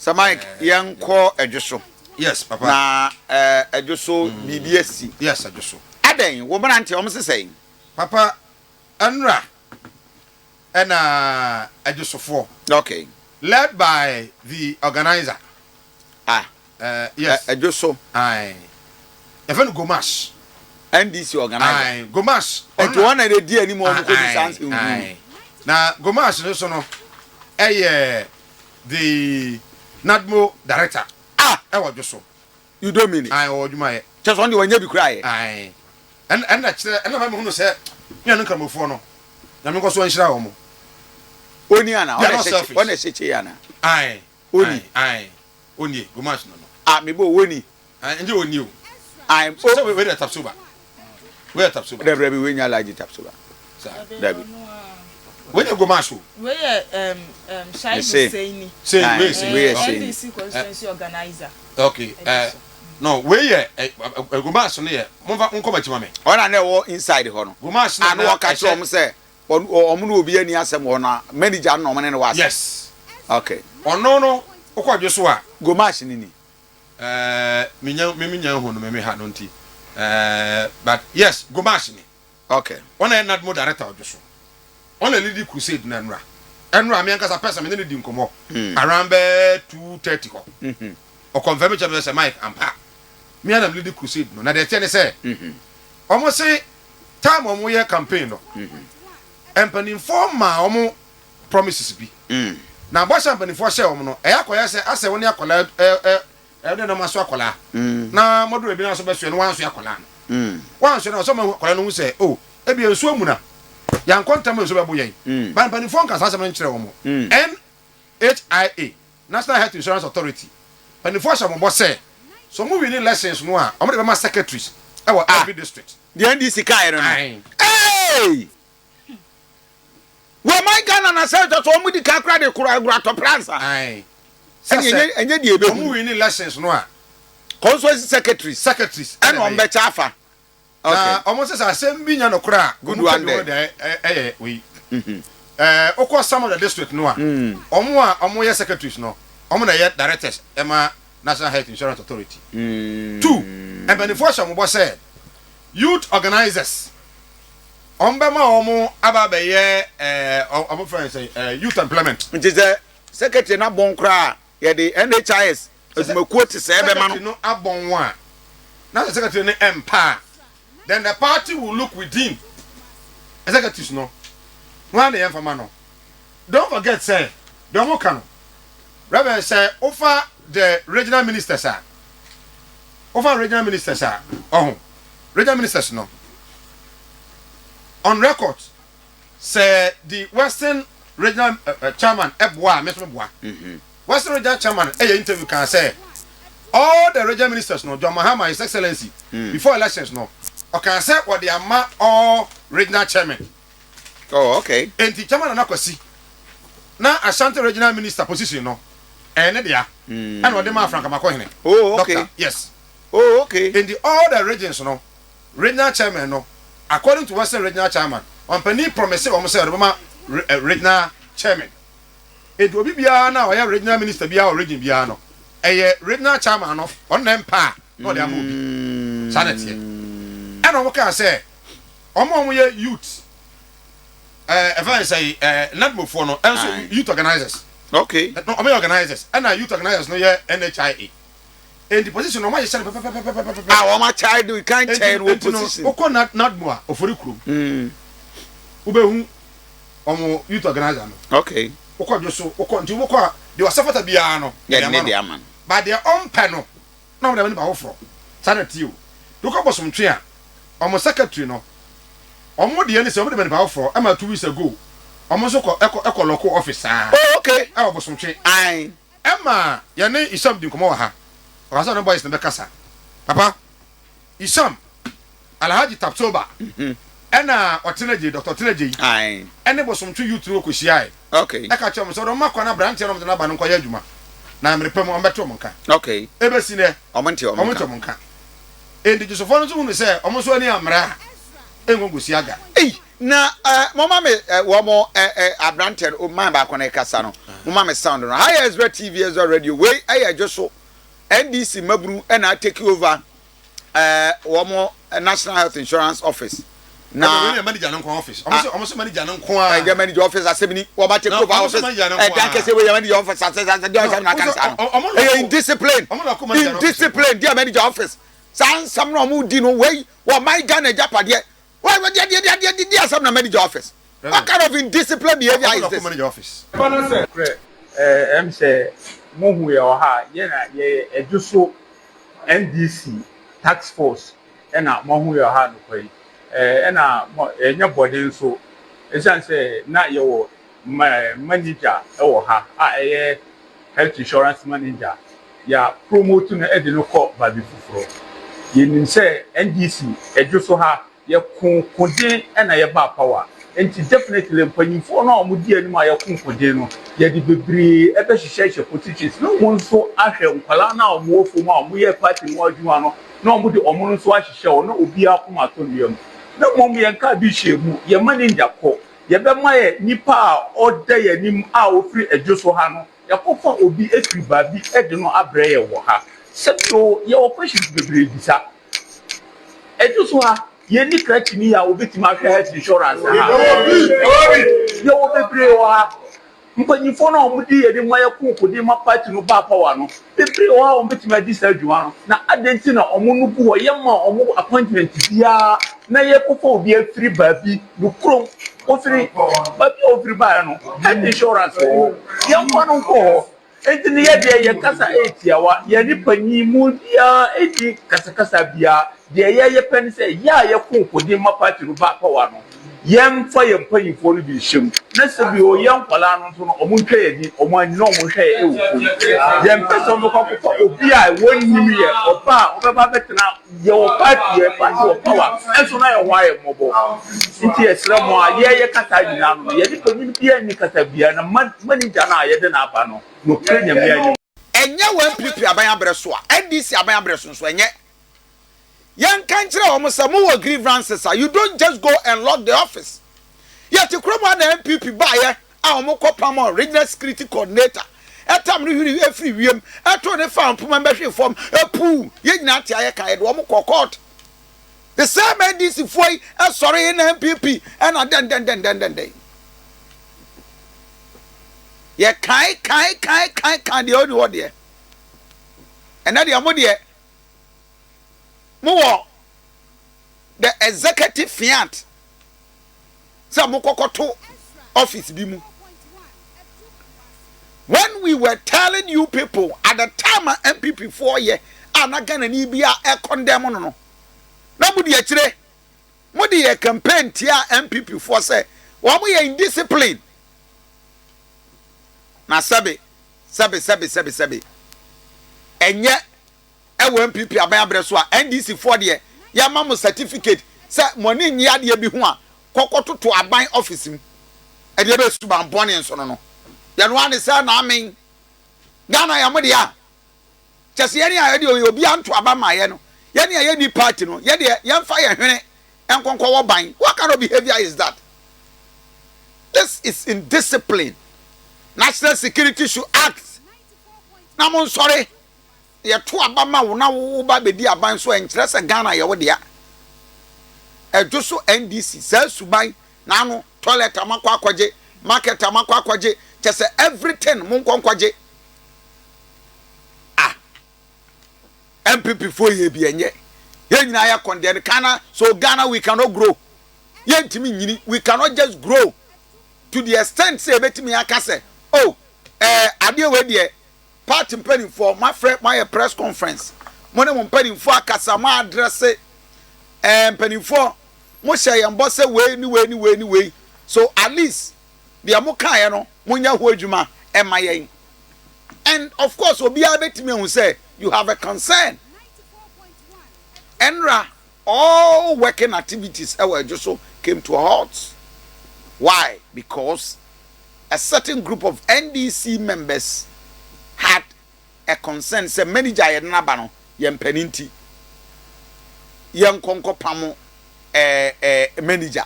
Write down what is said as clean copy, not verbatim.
Sir Mike, yɛnkɔ Ɛdwo so. Yes, papa. Na Ɛdwo so biribi asi. Yes, Ɛdwo so. Adɛn, wo mmeranteɛ, wɔn se sɛn? Papa, ɛnora ɛna Ɛdwosofoɔ. Okay. Led by the organizer. Ah. Yes. Ɛdwo so. Aye. Yɛfrɛ no Gomash. NDC organizer. Aye, Gomash. Nti wɔn na ɛdi anim a wɔn kɔdi saa nsɛm hunu. Na Gomash no so no ɛyɛ the NADMO director. Ah! Ɛwɔ dwo so. You don't mean it. Aye, ɔwɔ adwuma yɛ. Kyɛ sɛ ɔno deɛ wanya bi koraa yɛ. Aye. Ɛna ɛna kyerɛ ɛna ma mehunu sɛ me nuanom nkramofoɔ no Nyame nkɔ so nhyira wɔn. Oni ana? Ɔna ɛhyɛ ɔna ɛhyɛ kyei ana? Aye. Oni. Aye. Onie, Gomash no no. Ah, me bo, woni. Ah, nje oni o. I'm o. So we dey Tapsoba. We dey Tapsoba. Dabi dabi we nya Alhaji Tapsoba. Dabi. We dey Gomash o. We yɛ Shaibu Seini. Seini, we Seini. We yɛ Seini. NDC constituency organizer. Okay. No, we yɛ Gomash no yɛ. Momfa monkɔ m'akyi ma me. Ɔna na ɛwɔ inside hɔ no. Gomash na na wɔka kyerɛ wɔn sɛ wɔn ne obi ani asɛm wɔ na manager no na wɔn ne no wɔ asɛm. Yes. Okay. Ɔno no wokɔ dwo so a. Gomash no ni. Ɛɛ me nya me nya hu no me me ha no nti ɛɛ but yes Gomash ni. Okay. Ɔna yɛ NADMO director ɔdwo so. Ɔna lead crusade no ɛnora. Ɛnora me ankasa person me ne no di nkɔmɔ around bɛɛ 2:30 hɔ. Ɔconfirm kyerɛ me sɛ Mike ampa me ara na me lead crusade no na deɛ ɛteɛ ne sɛ wɔn se time a wɔn yɛ campaign no mpanimfoɔ maa wɔn promises bi na bɔhyɛ mpanimfoɔ hyɛ wɔn no ɛyɛ akɔyɛ sɛ asɛ wɔn ne akwadaa ɛ ɛ ɛde nam aso akwadaa na mɔduro ebi n'aso bɛsoɛ no wɔanso akwadaa no wɔanso no ɔsɛ ɔmo akwadaa no ho sɛ o ebi nsuo mu na yankɔ ntɛm nsuo bɛbo yɛn ba mpanimfoɔ nkasa asɛm no nkyerɛ wɔn NHIA National Health Insurance Authority mpaninfoɔ ahyɛ wɔn bɔ sɛ, sɛ wɔn winni lessons no a, wɔn de bɛma secretaries wɔ every district. Deɛ NDC kaeɛ no no. Ae. Eei! Wɔ man Ghana na sɛ sɛ wɔn di kan kora de kora agorɔ atɔpra ansa. Ae. Sɛ Ɛne sɛ ɛnyɛ ɛnyɛ deɛ wɔn ɛbɛhunu. winni lessons no a. Constituency secretaries. Secretaries ɛna wɔn bɛkyɛ afa. Na wɔn sɛ sɛ asɛm bi nya nokorɛ a, Good wɔn twa one bi wɔn there. de ɛyɛ wei. Ɛɛ wokɔ some of the district no a, wɔn a wɔn yɛ secretaries no, wɔn na ɛyɛ directors ɛma National Health Insurance Authority. Two, mpanimfoɔ hyɛ wɔn bɔ sɛ youth organizers, wɔn bɛma wɔn aba abɛyɛ ɛɛ wɔn fɛn sɛ ɛɛ youth employment. Nti sɛ secretary no abɔn koraa a, yɛde NHIS adwumakuo te sɛɛ bɛma no. Secretary no abɔn a, na sɛ secretary no mpa a, then the party will look within executives no, hwan na yɛmfa ma no. Don't forget sɛ deɛ wɔn ka no, Reverend sɛ wofa the regional ministers a, wofa regional ministers a, ɔho, regional ministers no, on record, sɛ the western regional chairman boa a, me nso meboa. Western regional chairman yɛ interview kaa sɛ all the regional ministers no, John Mahama, His Excellency, before elections no, ɔkaa sɛ wɔde ama all regional chairmen. Oh, okay. Enti Chairman Nana Kwasi, na Ashanti regional minister position no, ɛyɛ ne dea, ɛna ɔde maa Frank Amoakohene. Oh, okay. Doctor, yes. Oh, okay. Enti all the regions no, regional chairman no, according to Western regional chairman, ɔmpanin promise wɔn sɛ ɔde bɛma regional chairman. Enti obi biara no a ɔyɛ regional minister biara wɔ region biara no, ɛyɛ regional chairman no, ɔno na ɛmpa a na ɔde ama obi. Saa na ɛteɛ. Ɛna wɔn kaa sɛ, wɔn a wɔyɛ youth, ɛɛ ɛfɛ ne sɛ ɛɛ NADMOfoɔ no, ɛnso youth organizers. Okay. No, wɔn yɛ organizers. Ɛna youth organizers no yɛ NHIA. Enti position no wɔn ahyehyɛ no pɛpɛpɛpɛpɛpɛ. A wɔn akyɛ de kan kyɛn no wɔ position. Enti no, wokɔ NADMO a, ofori kurom. Wobɛhu wɔn youth organizer no. Okay. Wokɔ dwo so, wokɔ nti wokɔ a deɛ ɔsɛ fata biara no. Yɛde ne de ama no. Ba deɛ ɔmpɛ no na wɔn de ama nipa foforɔ. Saa na ɛteɛ o. De wokɔ Bosomtwe a, wɔn secretary no, wɔn deɛ ne sɛ wɔn de ma nipa foforɔ ɛma 2 weeks ago wɔn nso kɔ ɛkɔ ɛkɔ lɔko office saa. Oh okay. Ɛwɔ Bosomtwe. Ae. Ɛma yɛne Isham di nkɔmɔ wɔ ha. Ɔka sɛ ɔne boys no bɛkasa. Papa, Isham, Alhaji Tapsoba, ɛna Ɔtenagye, Doctor Ɔtenagye yi, ɛne Bosomtwe youth no kɔhyiae. Okay. Ɛka kyerɛ wɔn sɛ wɔde wɔn akɔ na aberanteɛ no a wɔde no aba no nkɔyɛ adwuma. Na mmere pa mu wɔbɛte wɔn nka. Okay. Ɛbɛsi nnɛ, Wɔn nte wɔn wɔn nte nka. wɔn nka. Enti Dwosofoɔ no nso hunu sɛ wɔn nso ani ammere a, ɛnkɔ nkɔsi aga. Ei! Na eh, moma me eh, wɔn eh, eh, aberanteɛ no, man baako no kasa no, moma me sound no. Ha yɛ Ezra TV, Ezra Radio. Wei ɛyɛ adwo so. NDC mmabunu ɛna atake over eh, wɔn National Health Insurance Office. Na wei yɛ manager no nko office. Ɔmo sɛ ɔmo sɛ manager no nko a. Ɛyɛ manager office asɛm ni. Wɔn atake over office. Ɛdan kɛse wei yɛ manager office asɛ asɛ deɛ ɔsɛm na aka saa no. Ɛyɛ indiscipline. Indiscipline deɛ manager office. Saa nsɛm na ɔmo di no wei wɔ man Ghana agyapadeɛ. Why why deɛ deɛ deɛ deɛ deɛ asɛm na manager office. What kind of indiscipline behavior is this? Nokorɛ, ɛɛ, ɛm sɛ mohu yɛ wɔ ha a, yɛ na yɛyɛ Adwoso NDC task force ɛna moahu yɛ wɔ ha anɔpa yi. Ɛɛ, ɛna mo, ɛnyɛ bɔne nso, ɛsiane sɛ na yɛwɔ ma, manager ɛwɔ ha a ɛyɛ health insurance manager, yɛ promote no de no kɔ baabi foforɔ. Yɛnim sɛ NDC Adwoso ha yɛko koden na yɛbaa power, nti definitely mpanyinfoɔ no a wɔdi anim a yɛko koden no, yɛde bebree ɛbɛhyehyɛhyɛ positions na wɔn nso ahwɛ nkwadaa no a wɔwɔ fam a wɔyɛ party no adwuma no na wɔde wɔn nso ahyehyɛ hɔ na obiara kɔn atɔ ne yam. Na mmom yɛn kaa bi hyɛ mu, yɛn manager kɔ, yɛbɛma yɛ nipa a ɔda yɛn anim a ofiri Adwo so ha no, yɛkɔfa obi efiri baabi de no abrɛ yɛ wɔ ha. Sɛbio yɛwɔ questions bebree bisa. Adwo so ha, yɛn ni krakyini a obetumi ahwɛ health insurance ha. Yɛwɔ bebree wɔ ha. Mpanyinfoɔ no a wɔdi yɛn anim ayɛ kookode ma party no baa power no, bebree wɔ ha a wɔbɛtumi adi saa adwuma no. Na adɛn nti na wɔn no gu hɔ, yɛma wɔn appointment biara na yɛkɔfa obi afiri baabi no kurom, ofiri baabi a ofiri baeɛ no, health insurance wɔ hɔ, yɛmfa no nkɔ hɔ. Nti ne yɛ deɛ yɛ kasa ɛyɛ tiawa, yɛn ne panyin mu biara ɛdi kasakasa biara. Deɛ yɛyɛ pɛ ne sɛ yɛ a yɛko koden ma party no ba power no, yɛmfa yɛn mpanyinfoɔ no bi nhyɛ mu, na sɛ bi o yɛn nkwadaa no nso no, ɔmo ntwa yɛn ni, ɔmo ani na ɔmo nhwɛ yɛ ɛwɔ fam. Yɛn pɛ sɛ ɔmo kɔ akɔfa obi a wɔnnim yɛ ɔba a ɔbɛba abɛtena yɛwɔ party, yɛ party wɔ power ɛnso na yɛn ho ayɛ mmɔbɔ. Nti yɛsrɛ mo a yɛyɛ kasa nyinaa no, yɛne panyin biara nni kasa biara, na manager no a yɛde n'aba no, nokorɛ Nyame anim. Ɛnyɛ wɔ NPP aban abrɛ so a, NDC aban abrɛ so nso ɛnyɛ. Yɛnka nkyerɛ wɔn sɛ mowɔ grievances a, you don't just go and lock the office. Yɛte kurom a na NPP baeɛ a wɔn kɔ pam regional security coordinator, ɛtam no hwiri efiri wiem ɛto ne fa mpoma mbɛhwe fam epuu. Yɛn nyinaa te ayɛ ka yɛde wɔn kɔ court. The same NDC foɔ yi ɛsɔre yi na NPP ɛna dɛndɛndɛndɛndɛn. Yɛ kan kan kan kan kan deɛ ɔni hɔ deɛ. Ɛnɛ deɛ mo deɛ mo wɔ the executive fiat sɛ mo kɔkɔto office bi mu. When we were telling you people at the time a NPP foɔ yɛ a na Ghana ni bi a ɛcondemn no, na mo di akyire, mo de yɛ campaign tia NPP foɔ sɛ wɔn yɛ indiscipline. Na sɛbe sɛbe sɛbe sɛbe sɛbe, ɛnyɛ ɛwɔ NPP aban abrɛ so a, NDC foɔ deɛ, yɛama mo certificate sɛ mo ani nnye adeɛ bi ho a, kɔkɔtoto aban office mu. Ɛdeɛ bɛ suban bɔne nso no, yɛno ane sɛ na amen Ghana yɛ mo deɛ a kyɛ sɛ yɛne a yɛde oyɛ obi anto aba ma yɛ no, yɛne a yɛni party no, yɛdeɛ yɛmfa yɛn hwene nkɔnkɔ wɔ ban. What kind of behavior is that? This is indiscipline. National security should act. Na mo nsɔre, yɛto aba ma wo na wo ba bɛdi aban so, ɛnkyerɛ sɛ Ghana yɛ wo dea. Ɛdwo so NDC saa suban n'ano toilet a makɔ akɔgye, market a makɔ akɔgye, kyɛ sɛ everything mo nkɔ nkɔgye. Ah, NPP foɔ yɛ bi ɛnyɛ yɛn nyinaa yɛ condemn Ghana. So Ghana, we cannot grow. Yɛntumi nyini. We cannot just grow to the extent sɛ yɛbɛtumi aka sɛ, oh, adeɛ wei deɛ, party mpanimfoɔ moafrɛ, moayɛ press conference, mo ne mo mpanimfoɔ akasa, mo address mpanimfoɔ, mo hyɛ yɛn bɔ sɛ wei ne wei ne wei ne wei, so at least deɛ mo kaeɛ no, monyɛ ho adwuma ɛma yɛn. And of course obiara bɛtumi ahu sɛ you have a concern. Ɛnra all working activities ɛwɔ Ɛdwo so came to a halt. Why? Because a certain group of NDC members had a concern sɛ manager a yɛde n'aba no, yɛn mpanin nti yɛn nkɔnkɔ pamo manager.